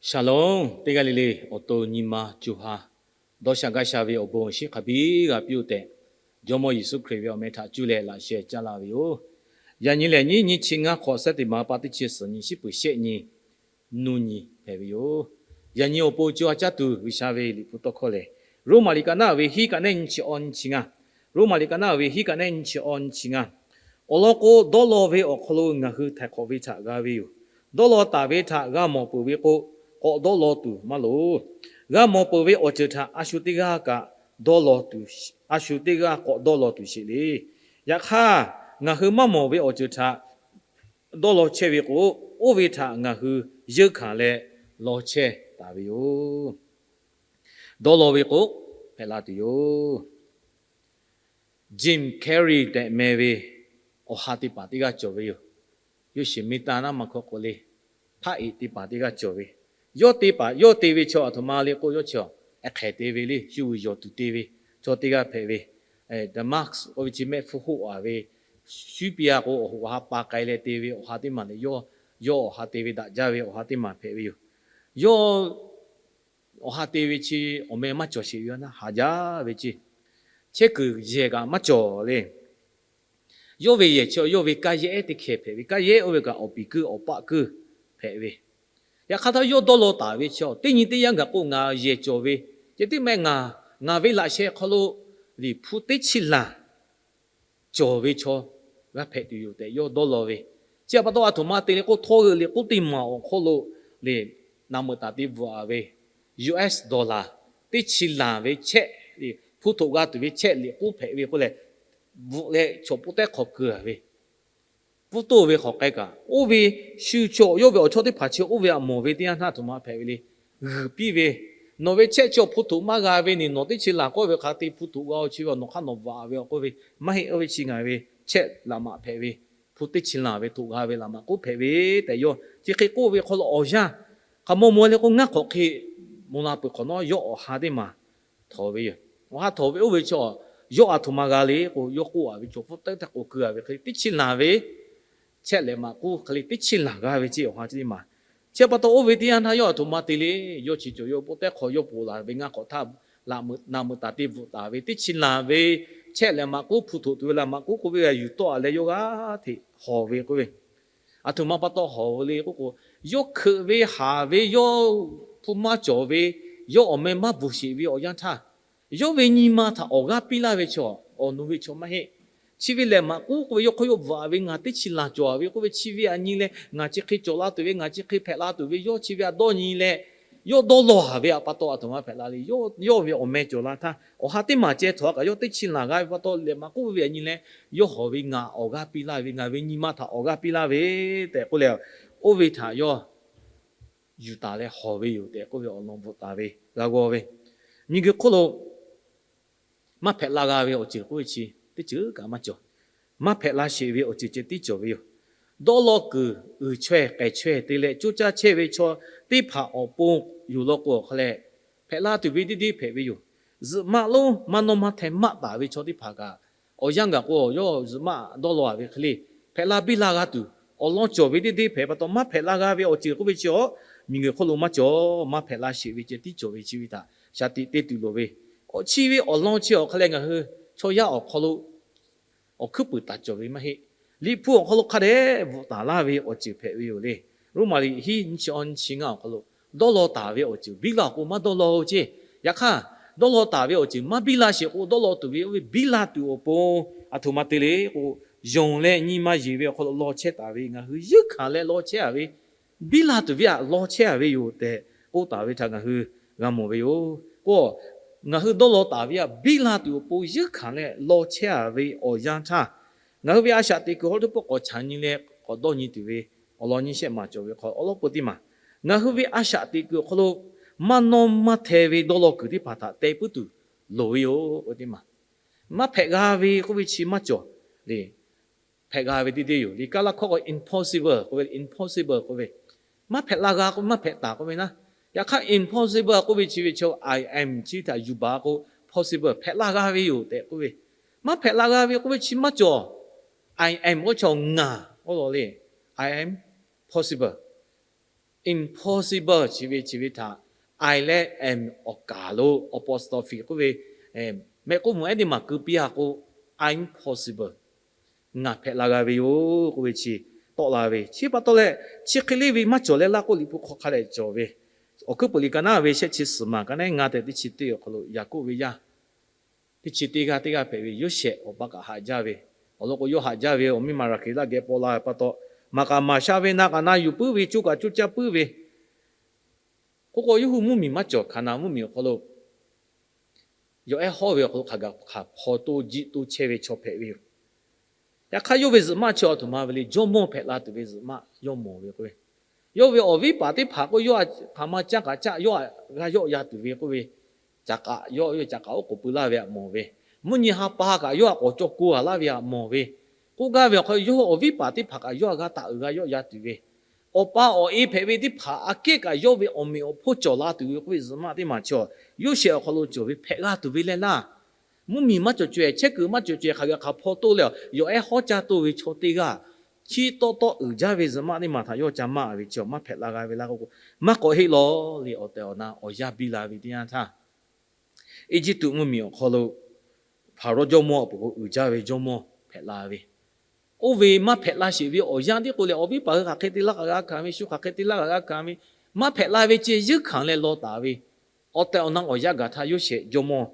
Shalom, teˇ g'aˇ le le awˬ to nyi ma co ha dawˇ sha gaˇ sha ve awˬ bon awˬ shinˉ hk'a biˇ g'a piˇ-oˆ tehꞈ, Jawˇmawˇ Yeˍsuˆ Hkriꞈ ve awˬ meh htaꞈ cuˇ leh laꞈ sheh caˇ laˇ ve yoˬ. Yaꞈ nyi lehˬ, nyiˇ nyi chi ngaˇ hk'awꞈ sehˉ teˇ ma pa teˇ chi suhˍ nyi shiˉ peuˬ shehˆ nyi nuˇ nyi hpehꞈ ve yoˬ. Yaꞈ nyi awˬ pon co ha caˇ tuˬ G'uiˬsha ve Liꞈ hpu tawˇ hkawˇ lehˬ, Roˉmaꞈ liꞈ ka naˆ ve hiˉ kaꞈ nehˆ nyi chi awˇ nyi chi ngaˇ, Roˉmaꞈ liꞈ ka naˆ ve hiˉ kaꞈ nehˆ nyi chi awˇ nyi chi ngaˇ, awˬ lawn k'o, dawˇ law ve awˬ hk'aw lo ngaˬ hui htaiˍ hk'awꞈ ve htaꞈ g'a ve yoˬ. Dawˇ law taˍ ve htaꞈ g'a mawˬ peuˬ ve k'o, k'awꞈ dawˇ law tuˬ maˇ loˍ. G'a mawˬ peuˬ ve awˬ ceuˬ htaꞈ a shu teˇ g'aˇ kaꞈ dawˇ law tuˬ, a shu teˇ g'aˇ k'awꞈ dawˇ law tuˬ sheˍ le. Yaꞈ hk'aˇ, ngaˬ hui maˇ mawˬ ve awˬ ceuˬ htaꞈ dawˇ law chehˇ ve k'o, oˇ ve htaꞈ ngaˬ hui yeunˇ hkanˍ leh law chehˇ taˍ ve yoˬ. Dawˇ law ve k'o, hpehꞈ la tuˬ yoˬ. Jim Carrey tehꞈ meh ve awˬ ha teˇ paˍ teˇ g'aˇ cawˬ ve yoˬ. Yawˇ shiˍ mi ta naˉ ma hkawˇ k'o le, hpaˆ eꞈ teˇ paˍ teˇ g'aˇ cawˬ ve. Yawˇ teˇ paˍ, yawˇ te ve chaw aˬ htoꞈ ma le k'o, yawˇ chi a hk'ehˍ te ve le, shu vuiˬ yawˬ tuˬ te ve chaw teˇ g'aˇ hpehꞈ ve. The Mask k'oˆ ve chi mehˆ hpfuhˇ hoˆ a ve, shu piˇ a k'o, awˬ ha pa k'ai leh te ve awˬ ha teˇ maˬ lehˬ, yawˇ, yawˇ awˬ ha te ve daꞈ jaˇ ve awˬ ha teˇ maˬ hpehꞈ ve yoˬ. Yawˇ awˬ ha te ve chi awˬ meh maˇ cawˬ sheˍ ve a naˉ, haˍ jaˇ ve ceˇ. Chehˇ kuiˬ yehˬ kaꞈ maˇ cawˬ le. Yawˇ ve yehˬ chi yawˇ ve kaˇ yehˉ teˇ hkeh hpehꞈ ve, kaˇ yehˉ oˇ ve kaꞈ awˬ piˍ kuiˇ awˬ paˆ kuiˇ hpehꞈ ve. Yaꞈ hk'aˇ htawˇ yawˇ dawˇ law taˍ ve chi, teˇ nyi teˇ yanˇ gaˬ k'o ngaˬ yehˬ cawˬ ve, ceh tiˉ meh ngaˬ, ngaˬ ve laꞈ sheh hk'aw lo Liꞈ hpu teˇ chi laˬ cawˬ ve chaw g'a hpehꞈ tuˬ yoˬ tehꞈ yawˇ dawˇ law ve. Chi pa taw aˬ htoꞈ ma te le k'o, htawˇ g'euꞈ liꞈ k'oˉ teˇ maˬ awˬ hk'oˆ lo le, naꞈ meuꞈ taˍ te bvuhꞈ a ve US dollar teˇ chi laˬ ve chehˆ, hpu htoꞈ g'a tuˬ ve chehˆ liꞈ k'oˉ hpehꞈ ve k'oˆ leh, bvuhꞈ leh chaw poˆ tehˉ hk'aw keu a ve, poˆ toˆ ve hk'aw k'ai kaꞈ, oˇ ve shu chaw yawˇ ve awˬ chawˇ teˇ hpaˍ chi oˇ ve htaꞈ mawˬ ve teˇ yanˇ htaˇ aˬ htoꞈ ma hpehꞈ ve le. G'uiˬ piˇ ve, nawˬ ve chehˆ chi awˬ hpu htoꞈ maˇ g'a ve, nawˬ teˇ chi laˬ k'oˆ ve hk'a te hpu htoꞈ g'a-o chi ve nawˬ hk'aˇ nawˬ bvuhꞈ a ve a k'oˆ ve, maˇ heˆ, oˇ ve chi ngaˬ ve chehˆ laꞈ maꞈ hpehꞈ ve, hpu teˇ chi laˬ ve htoꞈ g'a ve laꞈ maꞈ k'oˉ hpehꞈ ve tehꞈ yawˇ chi hk'e k'oˆ ve hk'aw lo awˬ yanˇ, hk'aˬ maw maw le k'o ngaˇ hk'awꞈ hk'e mvuhˇ la peuˬ hk'awꞈ nawˉ yawˇ awˬ ha teˇ maˬ htawnˍ ve yoˬ. Awˬ ha htawnˍ ve oˇ ve chaw, yawˇ aˬ htoꞈ ma g'a le k'o, yawˇ k'oˆ a ve chaw poˆ tehˉ htaˇ k'oꞈ keu a ve hk'e le teˇ chi laˬ ve chehˆ lehˬ maꞈ k'oˉ hk'e le teˇ chi laˬ g'a ve ceˇ awˬ ha chi teˇ maˬ. Chi pa taw oˇ ve teˇ yanˇ htaˇ yawˇ aˬ htoꞈ ma te le, yawˇ chi cawˬ yawˇ poˆ tehˉ hk'aw yawˇ poˬ laˬ ve ngaˇ hk'awꞈ htaˇ, naꞈ meuꞈ taˍ te bvuhꞈ taˍ ve teˇ chi laˬ ve chehˆ lehˬ maꞈ k'oˉ hpu htoꞈ tuˬ ve laꞈ maꞈ k'oˉ k'oˆ ve g'a yuˬ tawˆ a leh yawˇ g'aˇ hteꞈ hawˬ ve k'oˆ ve, aˬ htoꞈ ma pa taw hawˬ ve le k'oˆ k'o, yawˇ hkeuꞈ ve haˍ ve yawˇ hpu maˇ cawˬ ve, yawˇ awˬ meh maˇ bvuhˬ sheˍ ve awˬ yanˇ htaˇ, yawˇ ve nyi ma htaꞈ awˬ g'aˇ piˇ laˇ ve chaw, awˬ nu ve chaw maˇ heˆ. Chi ve lehˬ maꞈ k'oˉ k'oˆ ve yawˇ hk'aw yawˇ bvuhꞈ a ve ngaˬ teˇ chi laˬ cawˬ a ve k'oˆ ve, chi ve aꞈ nyi leh ngaˬ chi hk'e cawˬ la tuˬ ve, ngaˬ chi hk'e hpehꞈ la tuˬ ve, yawˇ chi ve aꞈ dawˇ nyi leh, yawˇ dawˇ law a ve pa taw aˬ htoꞈ ma hpehꞈ la le. Yawˇ ve awˬ meh cawˬ la htaˇ, awˬ ha teˇ maˬ ceh htawnˍ a kaꞈ yawˇ teˇ chi laˬ g'a ve pa taw lehˬ maꞈ k'oˉ ve aꞈ nyi leh, yawˇ hawˬ ve ngaˬ awˬ g'aˇ piˇ laˇ ve, ngaˬ ve nyi ma htaꞈ awˬ g'aˇ piˇ laˇ ve tehꞈ k'oˆ leh, oˇ ve htaꞈ yawˇ yuˬ taˍ leh hawˬ ve yoˬ tehꞈ k'oˆ ve awˬ lawn bvuhꞈ taˍ ve g'a g'aw ve. Miˬguiˬ hk'oˆ lo maˇ hpehꞈ la g'a ve awˬ ceuˬ k'oˆ ve chi teˇ ceuˬ kaꞈ maˇ cawˬ. Maˇ hpehꞈ la sheˍ ve awˬ ceuˬ ceh tiˉ cawˬ ve yoˬ. Dawˇ law kuiˬ uiˍ chaweh k'ehˬ chaweh te leh coˇ caˇ chehˇ ve chaw teˇ hpaˍ awˬ pon yuˬ law k'o awˬ hk'a leh, hpehꞈ la tuˬ ve deˇ deˇ hpehꞈ ve yoˬ. Zuhꞈ maˆ lonˉ maˇ nawˇ maˇ hteh maˆ taˍ ve chaw teˇ hpaˍ kaꞈ, awˬ yanˇ gaˬ k'o yawˇ zuhꞈ maˆ dawˇ law a ve hk'e le, hpehꞈ la biˇ la g'a tuˬ awˬ lawn cawˬ ve deˇ deˇ hpehꞈ pa taw, maˇ hpehꞈ la g'a ve awˬ ceuˬ k'oˆ ve chi a, miˬguiˬ hk'oˆ lo maˇ cawˬ. Maˇ hpehꞈ la sheˍ ve ceh tiˉ cawˬ ve chi ve htaꞈ shaˍ tiꞈ te tuˬ loˍ ve, awˬ chi ve awˬ lawn chi awˬ hk'a leh ngaˬ hui chaw yaˇ awˬ hk'aw lo awˬ hkuiˉ puiˍ taˍ cawˬ ve maˇ heˆ. Liꞈ hpu awˬ hk'aw lo hk'a dehꞈ bvuhꞈ taˍ laˇ ve awˬ ceuˬ hpehꞈ ve yoˬ le. Roˉmaꞈ liꞈ hiˉ nyiˇ chi awˇ nyiˇ chi ngaˇ awˬ hk'aw lo, dawˇ law taˍ ve awˬ ceuˬ biˇ la k'o maˇ dawˇ law-o ceˇ. Yaꞈ hk'aˇ, dawˇ law taˍ ve awˬ ceuˬ maˇ biˇ la sheˍ k'o, dawˇ law tuˬ ve oˇ ve biˇ la tuˬ awˬ pon aˬ htoꞈ ma te le k'o, yonˍ leh nyi ma yeˬ ve awˬ hk'aw lo law chehˇ taˍ ve, ngaˬ hui yeunˇ hkanˍ leh law chehˇ a ve, biˇ la tuˬ ve htaꞈ law chehˇ a ve yoˬ tehꞈ k'oˆ taˍ ve htaꞈ ngaˬ hui g'a mawˬ ve yoˬ. K'o, ngaˬ hui dawˇ law taˍ ve htaꞈ biˇ la tuˬ awˬ pon yeunˇ hkanˍ leh law chehˇ a ve awˬ yanˇ htaˇ, ngaˬ hui ve a shaꞈ teꞈ kuiˬ hk'aw lo teˇ pawˆ k'awꞈ chaꞈ nyi leh k'awꞈ dawˇ nyi tuˬ ve awˬ lawn nyi shehˆ maˬ cawˬ ve hk'aw awˬ lawn peu teˇ maˬ, ngaˬ hui ve a shaꞈ teꞈ kuiˬ awˬ hk'aw lo maˇ nawˇ maˇ hteh ve dawˇ law kuiˬ teˇ hpaˍ htaꞈ teh puiˉ tuˬ loˍ ve yoˬ k'oˆ ve teˇ maˬ. Maˇ hpehꞈ g'a ve k'oˆ ve chi maˇ cawˬ le. Hpehꞈ g'a ve deˇ deˇ yoˬ. Liꞈ kaˇ laˇ hkawˇ k'o impossible k'oˆ ve, impossible k'oˆ ve, maˇ hpehꞈ la g'a k'o maˇ hpehꞈ taˍ k'oˆ ve naˉ. Yaꞈ hk'aˇ impossible k'oˆ ve chi ve chaw I am chi htaꞈ yuˬ baˬ k'o possible hpehꞈ la g'a ve yoˬ tehꞈ k'oˆ ve, maˇ hpehꞈ la g'a ve k'oˆ ve chi maˇ cawˬ. I am k'oˆ chaw ngaˬ k'oˆ law le. I am possible. impossible chi ve chi ve htaꞈ I leh am awˬ kaˍ lo apostrophe k'oˆ ve, mehˆ k'oˆ mvuh ehˉ teˇ maˬ keu piˇ a k'o, impossible, ngaˬ hpehꞈ la g'a ve yoˬ k'oˆ ve chi tawˆ la ve. Chi pa taw leh, chi hk'e le ve maˇ cawˬ leh laˇ k'oˆ, Liꞈ hpu hk'aw hk'a dehꞈ cawˬ ve. Awˬ hkuiˉ puiˍ liꞈ ka naˉ ve shehˆ chi suhˍ maˬ ka neˉ ngaˇ tehꞈ teˇ chi teˇ awˬ hk'aw lo Yaˍkoˆ ve yaˇ teˇ chi teˇ g'aˇ teˇ g'aˇ hpehꞈ ve Yoˇsehꞈ awˬ pa kaꞈ haꞈ jaˇ ve. Awˬ lawn k'o, yawˇ haꞈ jaˇ ve awˬ miˇ ma Raˍhkeˍlaˆ geh paw la ve pa taw, maˍ kaꞈ maˍ sha ve, na kaꞈ na yuˬ puiˉ ve, co kaꞈ co caˇ puiˉ ve, k'oˆ k'o, yawˇ hui mvuhˇmiˬ maˇ cawˬ. Hkaˍnanˍ mvuhˇmiˬ awˬ hk'aw lo yawˬ ehˉ hawˉ ve awˬ hk'aw lo hk'aˬ kaꞈ hk'aˬ hpaw to jiˆ to chehˇ ve chaw hpehꞈ ve yoˬ. Yaꞈ hk'aˇ, yawˇ ve zuhꞈ maˆ chi awˬ htoꞈ ma ve le, jawˇmawˇ hpehꞈ la tuˬ ve zuhꞈ maˆ yawˇ mawˬ ve k'oˆ ve, yawˇ ve awˬ viˉ paˍ teˇ hpaˍ k'o, yawˇ hk'aˬ ma caˇ kaꞈ caˇ, yawˇ htaꞈ g'a yawˆ ya tuˬ ve k'oˆ ve, caˍ k'aꞈ yawˇ, yawˇ caˍ k'aꞈ oˉ k'oˍ pui laˇ ve htaꞈ mawˬ ve, mvuhˇ nyi ha pa kaꞈ yawˇ htaꞈ k'awꞈ caw ko a laˇ ve htaꞈ mawˬ ve, k'oˆ gaˇ ve awˬ hk'aw lo, yawˇ awˬ viˉ paˍ teˇ hpaˍ kaꞈ yawˇ htaꞈ g'a taˍ uiˍ g'a yawˆ ya tuˬ ve, awˬ pa awˬ e hpehꞈ ve teˇ hpaˍ aꞈ kehˉ kaꞈ yawˇ ve awˬ meꞈ awˬ hponˇ cawˬ la tuˬ ve k'oˆ ve zuhꞈ maˆ teˇ maˬ chi, Yoˇsehꞈ awˬ hk'aw lo cawˬ ve hpehꞈ g'a tuˬ ve leh laˇ. Mvuhˇmiˬ maˇ cawˬ caweh, chehˇ kuiˬ maˇ cawˬ caweh, hk'aˬ kaꞈ hk'aˬ hpaw to leh, yawˬ ehˉ hawˉ caˇ to ve chaw teˇ g'aˇ, chi tawˆ tawˆ uiˍ jaˇ ve zuhꞈ maˆ teˇ maˬ htaꞈ yawˇ ca maˇ ve chi maˇ hpehꞈ la g'a ve laˇ k'oˆ k'o, maˇ k'awꞈ heˆ lawˬ le. Awˬ tehˬ awˬ na awˬ yanˇ biˇ la ve teˇ yanˇ htaˇ, Eˇjiˇtuꞈ mvuhˇmiˬ awˬ hk'aw lo Hpaˍrawˇ jawˇmawˇ awˬ pon k'o uiˍ jaˇ ve jawˇmawˇ hpehꞈ la ve, oˇ ve maˇ hpehꞈ la sheˍ ve awˬ yanˇ tiˉ k'o leh, awˬ viˉ paˍ hui hk'aˬ hk'e te laˇ kaꞈ g'a hkanˍ ve, shu hk'aˬ hk'e te laˇ kaꞈ g'a hkanˍ ve, maˇ hpehꞈ la ve ceh yeunˇ hkanˍ leh law taˍ ve, awˬ tehˬ awˬ na awˬ yanˇ gaˬ htaˇ Yoˇsehꞈ jawˇmawˇ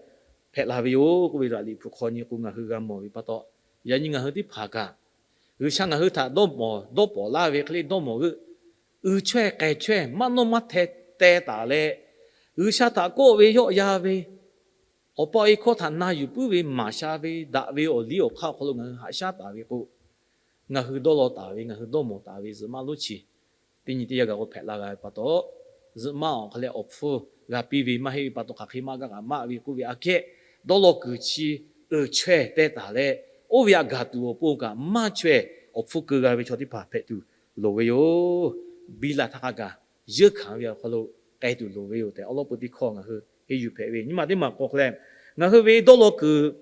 hpehꞈ la ve yoˬ k'oˆ ve htaꞈ Liꞈ hpu hk'aw nyi k'o ngaˬ hui g'a mawˬ ve pa taw, yaꞈ nyi ngaˬ hui teˇ hpaˍ kaꞈ, G'uiˬsha ngaˬ hui htaꞈ dawˇ mawˬ dawˇ pawˍ laˇ ve hk'e le dawˇ mawˬ g'euˆ, uiˍ chaweh k'ai chaweh maˇ nawˇ maˇ hteh teh taˍ leh, G'uiˬsha htaꞈ kawˆ ve yawˆ yan ve, awˬ pa awˬ e hkawˇ htaꞈ na yuˬ puiˉ ve, maˍ sha ve, daꞈ ve awˬ liˇ awˬ hk'aˇ awˬ hk'aw lo ngaˬ hui haꞈ shaˉ taˍ ve k'o, ngaˬ hui dawˇ law taˍ ve, ngaˬ hui dawˇ mawˬ taˍ ve zuhꞈ maˆ lonˉ chi teˇ nyi teˇ yanˇ gaˬ k'o hpehꞈ la g'a ve pa taw, zuhꞈ maˆ awˬ hk'aw leh awˬ hpfuhˇ g'a piˇ ve maˇ heˆ ve pa taw, hk'aˬ hk'e maˇ g'a kaꞈ maˇ ve k'oˆ ve aꞈ kehˉ, dawˇ law kuiˬ chi uiˍ chaweh teh taˍ leh, oˇ ve htaꞈ gaˬ tuˬ awˬ pon kaꞈ maˇ chaweh awˬ hpfuhˇ keu g'a ve chaw teˇ hpaˍ hpehꞈ tuˬ loˍ ve yoˬ. Biˇ la htaˇ hk'a gaˬ yeunˇ hkanˍ ve awˬ hk'aw lo k'ai tuˬ loˍ ve yoˬ tehꞈ, awˬ lawn peu teˇ hkawˇ ngaˬ hui henˇ yuˬ hpehꞈ ve. Nyi ma teˇ maˬ k'o hk'e leh, ngaˬ hui ve dawˇ law kuiˬ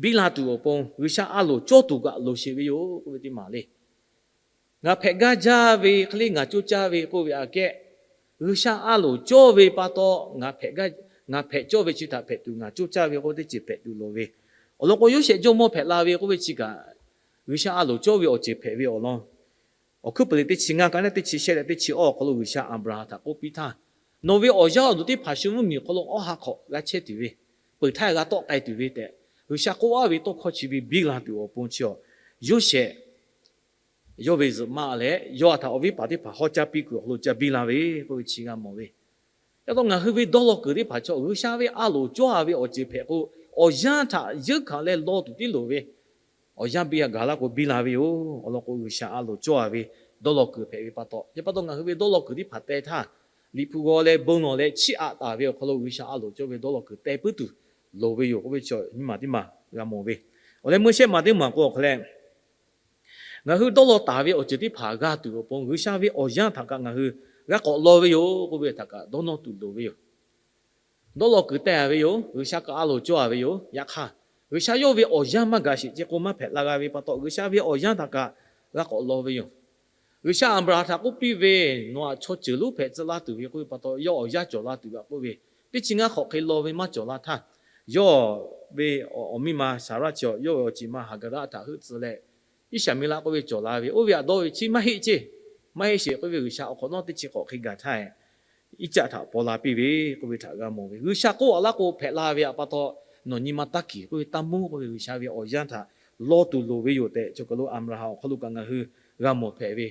biˇ la tuˬ awˬ pon G'uiˬsha a loˍ cawˇ tuˬ kaꞈ loˍ sheˍ ve yoˬ k'oˆ ve teˇ maˬ le. Ngaˬ hpehꞈ gaˇ jaˇ ve hk'e le ngaˬ coˇ caˇ ve k'oˆ ve aꞈ kehˉ, G'uiˬsha a loˍ cawˇ ve pa taw, ngaˬ hpehꞈ cawˇ ve chi htaꞈ hpehꞈ tuˬ ngaˬ coˇ caˇ ve k'oˆ teˇ ceuˬ hpehꞈ tuˬ loˍ ve. Awˬ lawn k'o, Yoˇsehꞈ jawˇmawˇ hpehꞈ la ve k'oˆ ve chi kaꞈ, G'uiˬsha a loˍ cawˇ ve awˬ ceuˬ hpehꞈ ve awˬ lawn. Awˬ hkuiˉ puiˍ liꞈ teˇ chi ngaˇ ka neˉ teˇ chi shehˆ leh teˇ chi awˇ awˬ hk'aw lo G'uiˬsha Aˍbraˍhanˍ htaꞈ k'oˆ piˇ htaˇ, nawˬ ve awˬ yaˇ awˬ duˬ teˇ hpaˍ shu mvuhˇmiˬ awˬ hk'aw lo awˇ ha hk'awꞈ g'a chehˇ tuˬ ve, peuˬ htaˇ g'a tawˆ k'ai tuˬ ve tehꞈ, G'uiˬsha k'oˆ aˉ ve tawˇ hkawˇ chi ve biˇ la tuˬ awˬ pon chi, Yoˇsehꞈ yawˇ ve zuhꞈ maˆ leh yawˇ htaꞈ awˬ viˉ paˍ teˇ hpaˍ hawˉ caˇ piˇ kuiˬ awˬ hk'aw lo ca biˇ la ve k'oˆ ve chi g'a mawˬ ve. Yaꞈ taw ngaˬ hui ve dawˇ law kuiˬ teˇ hpaˍ chaw G'uiˬsha ve a loˍ cawˇ a ve awˬ ceuˬ hpehꞈ k'o, awˬ yanˇ htaꞈ yeunˇ hkanˍ leh law tuˬ tiˉ loˍ ve, awˬ yanˇ biˇ g'a gaˬ laˇ k'o biˇ la ve yoˬ. Awˬ lawn k'o, G'uiˬsha a loˍ cawˇ a ve dawˇ law kuiˬ hpehꞈ ve pa taw, yaꞈ pa taw ngaˬ hui ve dawˇ law kuiˬ teˇ hpaˍ teh htaˇ, Liꞈ hpu g'aw leh bon lawˬ leh chiˇ aꞈ taˍ ve awˬ hk'aw lo G'uiˬsha a loˍ cawˇ ve dawˇ law kuiˬ teh puiˉ tuˬ loˍ ve yoˬ k'oˆ ve chi nyi ma teˇ maˬ g'a mawˬ ve. Awˬ leh meuˇ shehˆ ma teˇ maˬ k'o awˬ hk'aw leh, ngaˬ hui dawˇ law taˍ ve awˬ ceuˬ teˇ hpaˍ g'a tuˬ awˬ pon G'uiˬsha ve awˬ yanˇ htaꞈ kaꞈ ngaˬ hui g'a k'awꞈ law ve yoˬ k'oˆ ve htaꞈ kaꞈ dawˇ nawˇ tuˬ loˍ ve yoˬ. Dawˇ law kuiˬ teh a ve yoˬ. G'uiˬsha kaꞈ a loˍ cawˇ a ve yoˬ. Yaꞈ hk'aˇ, G'uiˬsha yawˇ ve awˬ yanˇ maˇ gaˬ sheˍ ceh k'o maˇ hpehꞈ la g'a ve pa taw, G'uiˬsha ve awˬ yanˇ htaꞈ kaꞈ g'a k'awꞈ law ve yoˬ. G'uiˬsha Aˍbraˍhanˍ htaꞈ k'oˆ piˇ ve, Nawˬ htaꞈ chaw ceuˬ lonˉ hpehꞈ tcuh laˇ tuˬ ve k'oˆ ve pa taw, yawˇ awˬ yanˇ cawˬ la tuˬ ve k'oˆ ve, teˇ chi ngaˇ hk'awꞈ hk'e law ve maˇ cawˬ la htaˇ, yawˇ ve awˬ miˇ ma Saˍraˆ chi yawˇ ve awˬ ceˬ ma Haˍgaˍraˆ htaꞈ heuˆ tcuh leh, Iˉshaˍmeˍlaˆ k'oˆ ve cawˬ la ve, oˇ ve htaꞈ dawˇ ve chi maˇ heˆ ceˇ, maˇ heˆ sheˍ k'oˆ ve G'uiˬsha awˬ hk'awꞈ nawˉ teˇ chi hk'awꞈ hk'e gaˬ htaˇ, Iˉcaˆ htaꞈ paw la piˇ ve k'oˆ ve htaꞈ g'a mawˬ ve. G'uiˬsha k'oˆ a laˇ k'o hpehꞈ la ve htaꞈ pa taw, nawˬ nyi ma taˇ kiˬ k'oˆ ve, taˇ mawˇ k'oˆ ve, G'uiˬsha ve awˬ yanˇ htaꞈ law tuˬ loˍ ve yoˬ tehꞈ, chaw kaˬ lo Aˍbraˍhanˍ awˬ hk'aw lo kaꞈ ngaˬ hui g'a mawˬ hpehꞈ ve.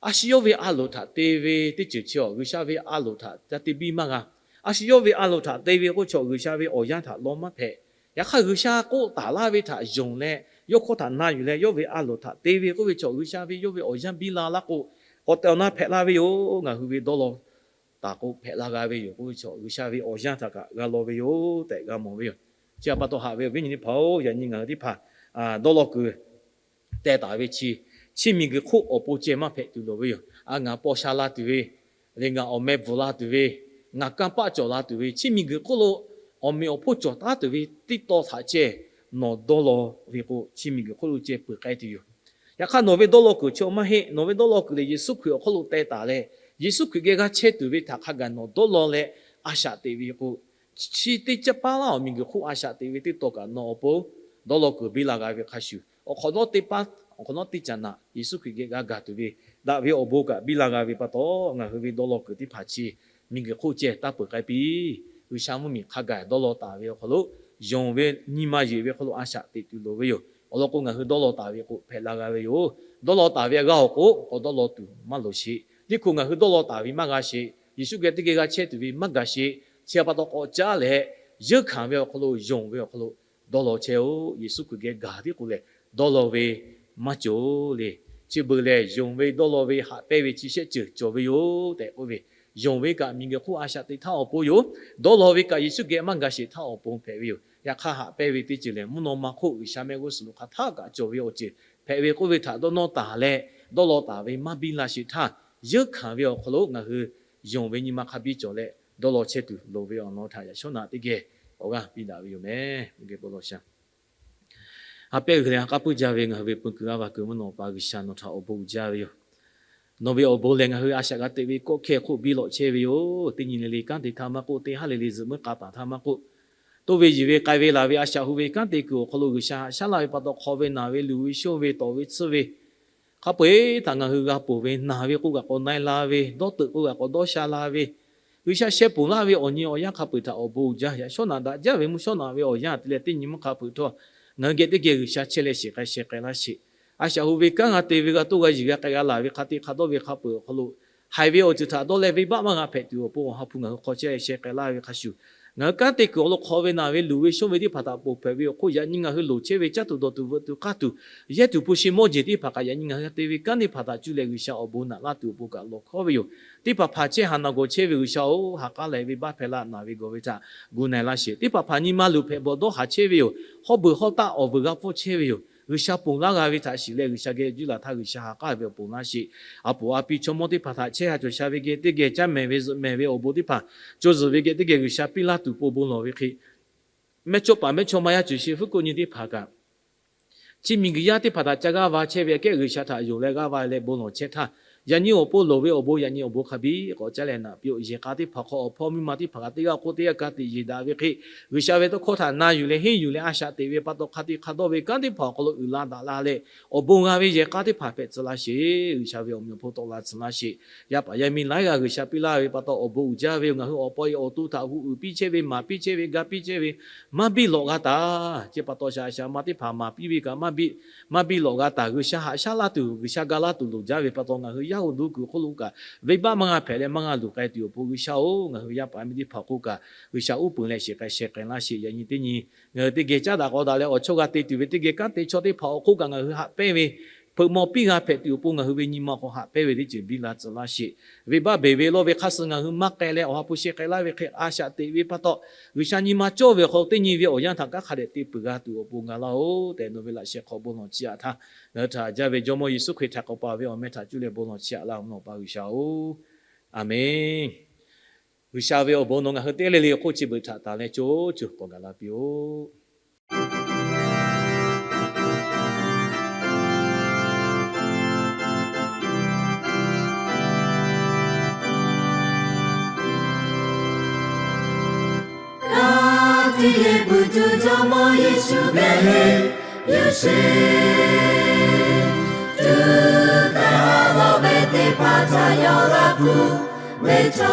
A shu yawˇ ve a loˍ htaꞈ te ve teˇ ceuˬ chi awˬ G'uiˬsha ve a loˍ htaꞈ ca te biˇ maˇ g'a. A shu yawˇ ve a loˍ htaꞈ te ve k'oˆ chaw G'uiˬsha ve awˬ yanˇ htaꞈ law maˇ hpehꞈ. Yaꞈ hk'aˇ, G'uiˬsha k'oˆ taˍ laˇ ve htaꞈ yonˍ leh, yawˇ hkawˇ htaꞈ na yuˬ leh yawˇ ve a loˍ htaꞈ te ve k'oˆ ve chaw G'uiˬsha ve yawˇ ve awˬ yanˇ biˇ la laˇ k'o, awˬ tehˬ awˬ na hpehꞈ la ve yoˬ. Ngaˬ hui ve dawˇ law taˍ k'o hpehꞈ la g'a ve yoˬ k'oˆ ve chaw G'uiˬsha ve awˬ yanˇ htaꞈ kaꞈ g'a law ve yoˬ tehꞈ g'a mawˬ ve yoˬ. Chi htaꞈ pa taw haꞈ ve awˬ viˉ nyi teˇ hpaˍ-oˬ, yaꞈ nyi ngaˬ hui teˇ hpaˍ dawˇ law kuiˬ teh taˍ ve chi, chiˇ miˬguiˬ hk'oˆ awˬ pon ceh maˇ hpehꞈ tuˬ loˍ ve yoˬ. A, ngaˬ paw sha la tuˬ ve, leh ngaˬ awˬ meh bvuhˬ la tuˬ ve, ngaˬ kanˇ paˆ cawˬ la tuˬ ve, chiˇ miˬguiˬ hk'oˆ lo awˬ meꞈ awˬ hponˇ cawˬ taˉ tuˬ ve teˇ taw htaꞈ ceh nawˬ dawˇ law ve k'o, chiˇ miˬguiˬ hk'oˆ lo ceh peuˬ k'ai tuˬ yoˬ. Yaꞈ hk'aˇ, nawˬ ve dawˇ law kuiˬ chi maˇ heˆ. Nawˬ ve dawˇ law kuiˬ lehˬ, Yeˍsuˆ Hkriꞈ awˬ hk'aw lo teh taˍ leh, Yeˍsuˆ Hkriꞈ geh g'a chehˇ tuˬ ve htaꞈ hk'a gaˬ nawˬ dawˇ law leh a shaꞈ teꞈ ve k'o, chi teˇ caˇ paˉ laˇ awˬ miˬguiˬ hk'oˆ a shaꞈ teꞈ ve teˇ taw kaꞈ nawˬ awˬ pon dawˇ law kuiˬ biˇ la g'a ve hk'a shuˍ, awˬ hk'awꞈ nawˉ teˇ paˉ, awˬ hk'awꞈ nawˉ teˇ caꞈ naꞈ Yeˍsuˆ Hkriꞈ geh g'a gaˬ tuˬ ve daꞈ ve awˬ bon kaꞈ biˇ la g'a ve pa taw, ngaˬ hui ve dawˇ law kuiˬ teˇ hpaˍ chi miˬguiˬ hk'oˆ ceh taˇ peuˬ k'ai piˇ. G'uiˬsha mvuhˇmiˬ hk'a gaˬ dawˇ law taˍ ve awˬ hk'aw lo, yonˍ ve nyi ma yeˬ ve hk'aw lo a shaꞈ teꞈ tuˬ loˍ ve yoˬ. Awˬ lawn k'o, ngaˬ hui dawˇ law taˍ ve k'o hpehꞈ la g'a ve yoˬ. Dawˇ law taˍ ve g'a awˬ k'o, k'awꞈ dawˇ law tuˬ maˇ loˍ sheˍ. Tiˇ hkui ngaˬ hui dawˇ law taˍ ve maˇ g'a sheˍ. Yeˍsuˆ geh teˇ geh g'a chehˇ tuˬ ve maˇ gaˬ sheˍ. Chi pa taw k'awꞈ caˉ leh, yeunˇ hkanˍ ve awˬ hk'aw lo, yonˍ ve awˬ hk'aw lo dawˇ law chehˇ-oˆ. Yeˍsuˆ Hkriꞈ geh gaˬ tiˉ k'o lehˬ, dawˇ law ve maˇ cawˬ le. Chi beuꞈ lehˬ, yonˍ ve dawˇ law ve haꞈ pehnˇ ve chi shehˆ ceuˬ cawˬ ve yoˬ tehꞈ k'oˆ ve, yonˍ ve kaꞈ miˬguiˬ hk'oˆ a shaꞈ teꞈ htaˇ awˬ pon yoˬ. Dawˇ law ve kaꞈ Yeˍsuˆ geh maˇ gaˬ sheˍ htaˇ awˬ pon hpehꞈ ve yoˬ. Yaꞈ hk'aˇ, haꞈ pehnˇ ve teˇ ceuˬ lehˬ, mvuhˇ naw ma hk'oˆ G'uiˬsha mehˆ g'uˇ suhˍ lo hk'aˬ htaˆ kaꞈ cawˬ ve awˬ ceuˬ hpehꞈ ve k'oˆ ve htaꞈ dawˇ nawˇ taˍ leh, dawˇ law taˍ ve maˇ biˇ la sheˍ htaˇ, yeunˇ hkanˍ ve awˬ hk'aw lo ngaˬ hui yonˍ ve nyi ma hk'a biˇ cawˬ leh dawˇ law chehˇ tuˬ loˍ ve awˬ lawn htaꞈ yaꞈ shawˉ naꞈ teˇ geh awˬ g'aˇ piˇ daꞈ ve yoˬ meh. Geh bon lawˬ sha. Ha pehˇ g'uiˬ leh ha k'aˉ puiˉ jaˇ ve ngaˬ hui ve pon kuiˬ g'aˇ va kuiˬ mvuhˇ naw pa G'uiˬsha, nawˬ htaꞈ awˬ bon uiˍ jaˇ ve yoˬ. Nawˬ ve awˬ bon lehˬ, ngaˬ hui a shaꞈ g'a teꞈ ve kawˆ hkehˇ hk'oˆ biˇ lawꞈ chehˇ ve yoˬ. Teˇ nyi le le kanˉ te htaˇ maˇ k'oˆ, teˇ haˉ le le zuhꞈ muiˉ k'a paˍ htaˇ maˇ k'oˆ, toˇ ve yiˬ ve k'ai ve laˬ ve a shaꞈ hu ve kanˉ te kuiˬ awˬ hk'aw lo G'uiˬsha haꞈ shaˉ laˇ ve pa taw, hk'aw ve naˬ ve luˬ ve shonˇ ve tawˍ ve tsuhˇ ve hk'a peu-eˬ htaꞈ ngaˬ hui g'a ponˬ ve, naˬ ve k'o kaꞈ k'awꞈ na-e la ve, dawˇ teuꞈ k'o kaꞈ k'awꞈ dawˇ sha la ve, G'uiˬsha sheh ponˬ laˇ ve awˬ nyi awˬ yanˇ hk'a peu-eˬ htaꞈ awˬ bon uiˍ jaˇ. Yaꞈ shawˉ naꞈ daꞈ jaˇ ve mvuhˇ shawˉ naꞈ ve awˬ yanˇ te leh teˇ nyi mvuhˇ hk'a peu-eˬ htawˇ, ngaˬ hui geh teˇ geh G'uiˬsha chehˇ leh shiˍ k'ai sheh k'ai laˇ sheˍ. A shaꞈ hu ve kanˉ g'a te ve, g'a toˇ g'a yiˬ g'a k'ai g'a laˬ ve hk'a te hk'a dawˇ ve hk'a peu-eˬ awˬ hk'aw lo, haiˬ ve awˬ ceuˬ htaꞈ dawˇ leh venˇbaˆ maˇ g'a hpehꞈ tuˬ awˬ pon Awˬ ha hpu ngaˬ hui hk'aw chehˇ leh sheh k'ai laˇ ve hk'a shuˍ, ngaˬ hui kanˉ te kuiˬ awˬ lo hk'aw ve naˬ ve luˬ ve shonˇ ve teˇ hpaˍ htaꞈ ponˬ hpehꞈ ve awˬ hk'oˆ, yaꞈ nyi ngaˬ hui loˍ chehˇ ve caˉ tuˬ dawˬ tuˬ veuꞈ tuˬ k'aˇ tuˬ, yehˇ tuˬ hpu shi mawˇ jeˬ teˇ hpaˍ kaꞈ yaꞈ nyi ngaˬ hui te ve kanˉ teˇ hpaˍ htaꞈ cuˇ leh G'uiˬsha awˬ bon naꞈ laˇ tuˬ awˬ pon kaꞈ lawˬ hkawˉ ve yoˬ. Teˇ hpaˍ hpaˍ chehˇ haˍ naˬ gawˬ chehˇ ve G'uiˬsha-oˬ, ha k'aˉ leh venˇbaˆ hpehꞈ laˇ, naˬ ve gawˬ ve htaꞈ gu na-e laˇ sheˍ. Teˇ hpaˍ hpaˍ nyi ma luˬ hpehꞈ bawˬ dawˇ haˍ chehˇ ve yoˬ. Hawˉ beuˬ hawˉ taˆ awˬ vuiˬ g'a pfuhˇ chehˇ ve yoˬ. G'uiˬsha ponˬ laˇ g'a ve htaꞈ shiˍ leh, G'uiˬsha geh juˇ laˬ htaˇ G'uiˬsha ha k'aˉ ve awˬ ponˬ laˇ sheˍ. A poˍ a pi chaw mawˇ teˇ hpaˍ htaꞈ chehˇ haˍ cawˬ sha ve geh teˇ geh caˇ mehˍ ve zuhꞈ mehˍ ve awˬ bon teˇ hpaˍ, co zuhˬ ve geh teˇ geh G'uiˬsha piˇ laˇ tuˬ pon bon lawˬ ve hk'e, mehˇchawˇpaˍ mehˇchawˇma yaˇ ceuˬ shi hvuˉ kuˆ nyi teˇ hpaˍ kaꞈ, chi miˬguiˬ yaˇ teˇ hpaˍ htaꞈ ca g'aˇ va chehˇ ve aꞈ kehˉ G'uiˬsha htaꞈ yonˍ leh g'aˇ va leh bon lawˬ chehˇ htaˇ, yaꞈ nyi awˬ pon loˍ ve awˬ bon yaꞈ nyi awˬ bon hk'a biˇ k'awꞈ caˉ leh naꞈ piˇ-oˆ. Yehˬ k'a teˇ hpaˍ hk'aw awˬ hpawˇ miˇ ma teˇ hpaˍ kaꞈ teˇ g'aˇ hk'oˆ teˇ g'aˇ ka tiꞈ yeˬ daꞈ ve hk'e, G'uiˬsha ve tawˇ hkawˇ htaꞈ na yuˬ leh henˇ yuˬ leh a shaꞈ teꞈ ve pa taw, hk'a te hk'a dawˇ ve kanˉ teˇ hpaˍ awˬ hk'aw lo uiˍ la daꞈ la leh, awˬ bon g'a ve yehˬ k'a teˇ hpaˍ hpehꞈ tcuh laˇ sheˍ. G'uiˬsha ve awˬ meꞈ awˬ hponˇ tawˆ la tcuh laˇ sheˍ. Yaˇ paˍ yaˇ miˇ laiˉ g'aˇ G'uiˬsha piˇ laˇ ve pa taw awˬ bon uiˍ jaˇ ve yoˬ. Ngaˬ hui awˬ pa awˬ to htaꞈ hu uiˍ piˇ chehˇ ve, maˍ piˇ chehˇ ve, ga piˇ chehˇ ve, maˇ biˇ lawꞈ g'a taˍ. Chi pa taw shaˍ shaˍ ma teˇ hpaˍ maˍ piˇ ve kaꞈ maˇ biˇ, maˇ biˇ lawꞈ g'a taˍ. G'uiˬsha haꞈ shaˉ laˇ tuˬ, G'uiˬsha ga laˇ tuˬ loˍ jaˇ ve pa taw, ngaˬ hui yaˇ hu duˇ kuiˬ hk'oˆ lo kaꞈ venˇbaˆ maˇ g'a hpehꞈ leh maˇ g'a luˬ k'ai tuˬ awˬ pon G'uiˬsha-oˬ, ngaˬ hui yaˇ paˍ yaˇ miˇ teˇ hpaˍ hk'oˆ kaꞈ G'uiˬsha uˉ peunˍ leh shiˍ k'ai sheh k'ai laˇ sheˍ. Yaꞈ nyi teˇ nyi ngaˬ hui teˇ geh caˉ daꞈ k'aw daꞈ leh awˬ chawˇ g'a te tuˬ ve teˇ geh kanˉ te chaw teˇ hpaˍ awˬ hk'oˆ kaꞈ ngaˬ hui haꞈ pehnˇ ve hpeuꞈ maw piˇ g'a hpehꞈ tuˬ awˬ pon ngaˬ hui ve nyi ma hk'aw haꞈ pehnˇ ve teˇ ceuˬ biˇ la tcuh laˇ sheˍ. Venˇbaˆ beˬ ve lawˇ ve hk'a suh ngaˬ hui maˇ k'ai leh Awˬ ha hpu sheh k'ai laˇ ve hk'e a shaꞈ teꞈ ve pa taw, G'uiˬsha nyi ma cawˇ ve awˬ hk'aw lo teˇ nyi ve awˬ yanˇ htaꞈ kanˉ hk'a dehꞈ te peuˬ g'a tuˬ awˬ pon ga laˇ-oˬ tehꞈ, nawˬ ve laꞈ sheh hk'aw bon lawˬ chiˇ aꞈ htaˇ, ngaˬ hui htaꞈ jaˇ ve Jawˇmawˇ Yeˍsuˆ Hkriꞈ htaꞈ k'awꞈ paˍ ve awˬ meh htaꞈ cuˇ leh bon lawˬ chiˇ aꞈ laˇ-oˬ, mvuhˇ naw pa G'uiˬsha-oˬ. Aˬmenˍ. G'uiˬsha ve awˬ bon nawˬ ngaˬ hui teˇ g'aˇ le le awˬ hk'oˆ chi beuꞈ htaꞈ tanˬ leh co co k'awꞈ gaˬ la piˇ-oˆ. Ka tiꞈ yeˬ puiˬ tuˬ Jawˇmawˇ Yeˍsuˆ mehˆ heˆ, yawˇ sheˍ. Tuꞈ kaˇ lawˬ ve teˇ hpaˍ htaꞈ yawˇ g'a hpuˇ ve chaw,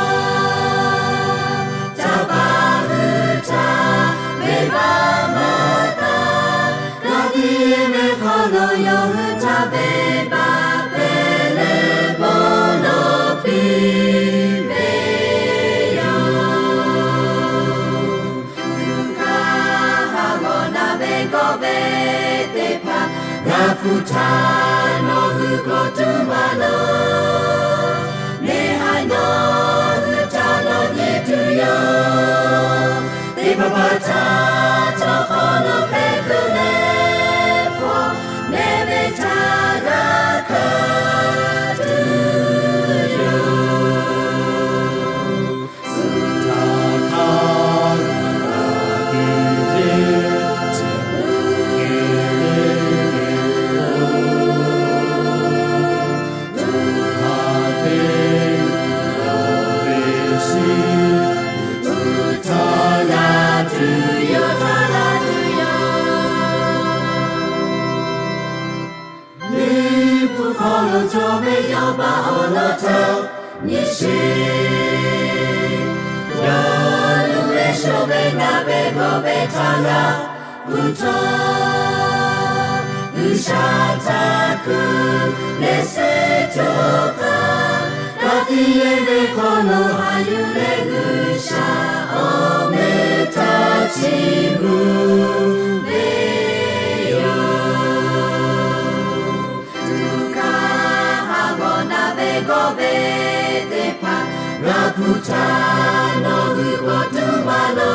ca paˍ hui htaꞈ venˇbaˆ maˇ taˍ. Ka tiꞈ yeˬ ve hk'aw lo yawˇ hui htaꞈ venˇbaˆ hpehꞈ leh bon lawˬ piˇ ve yoˬ. Tuꞈ kaˇ haˉ g'awˬ naˍ ve g'awˇ ve teˇ hpaˍ g'a hpuˇ htaˇ, nawˬ hui k'awꞈ tuˬ maˇ loˍ. Neˇ haiˬ nawˬ hui htaꞈ nawˬ nyi tuˬ yoˬ. Teˇ hpaˍ hpaˍ htaꞈ chaw hk'aw lo hpehꞈ tuˬ leh, hpawˇ mehˆ ve htaꞈ g'a hkanˍ tuˬ yoˬ. awˬ lawn cawˬ ve yawˇ baˆ awˬ lawn htaꞈ nyi sheˍ. Yawˇ nuˇ ve shoˍ ve naˬ ve g'awˬ ve htaꞈ g'a kuˬ htawˇ, G'uiˬsha htaꞈ kuˬ leh suh cawˬ kaꞈ, ka tiꞈ yeˬ ve hk'aw lo haꞈ yuˬ leh G'uiˬsha awˬ meh htaꞈ chiˇ mvuh ve yoˬ. Tuꞈ hkaˇ haˍ g'awˬ naˬ ve g'awˇ ve teˇ hpaˍ, ngaˬ hpu htaꞈ nawˬ hui k'awꞈ tuˬ maˍ laˬ.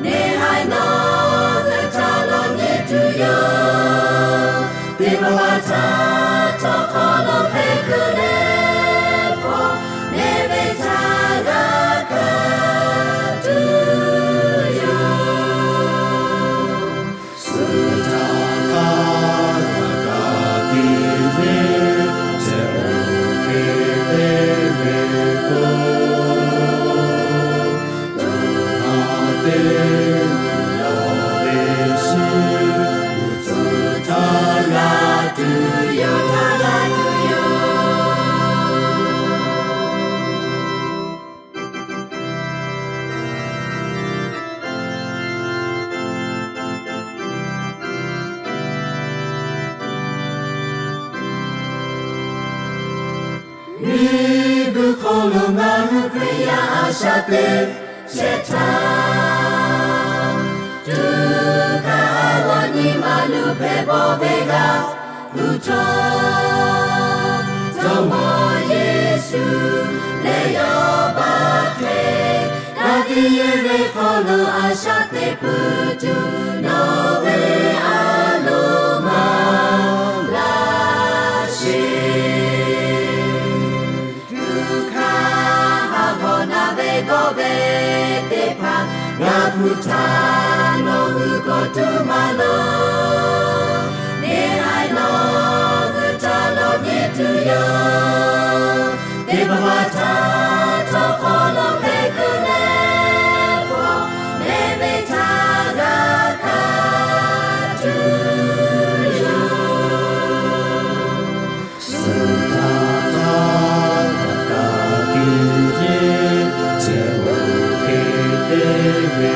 Neˇ haiˬ nawˬ hui htaꞈ lawˬ nyi tuˬ yoˬ. Teˇ hpaˍ htaꞈ htawˇ hk'aw lo hpehꞈ kuiˬ leh, hpawˇ neˇ ve htaꞈ g'a hkanˍ tuˬ yoˬ. Suh htaˇ hk'a gaˬ kaꞈ tiꞈ yeˬ ceh oˇ hk'e te ve k'o, tuꞈ hkaˇ teˇ lawˬ ve shiˍ, tuꞈ htaˇ g'a tuˬ yoˬ, htaˇ g'a tuˬ yoˬ. Miˬguiˬ hk'oˆ lo ngaˬ hui Hkriꞈ yaˇ a shaꞈ teꞈ shehˍ htaˇ, tuꞈ hkaˇ g'awˬ nyi ma luˬ hpehꞈ bawˆ ve g'a kuˬ htawˇ, Jawˇmawˇ Yeˍsuˆ leh yawˇ baˆ hk'e, ka tiꞈ yeˬ ve hk'aw lo a shaꞈ teꞈ pui tuˬ nawˬ ve a loˍ maˍ laˇ sheˍ. Tuꞈ hkaˇ haˍ g'awˬ naˬ ve g'awˇ ve teˇ hpaˍ, ngaˬ hpu htaꞈ nawˬ hui k'awꞈ tuˬ maˍ laˬ. Neˇ haiˬ nawˬ hui htaꞈ lawˬ nyi tuˬ yoˬ. Teˇ hpaˍ htaꞈ htawˇ hk'aw lo hpehꞈ kuiˬ leh, hpawˇ neˇ ve htaꞈ g'a hkanˍ tuˬ yoˬ. Suh htaˇ hk'a gaˬ kaꞈ tiꞈ yeˬ ceh oˇ hk'e te ve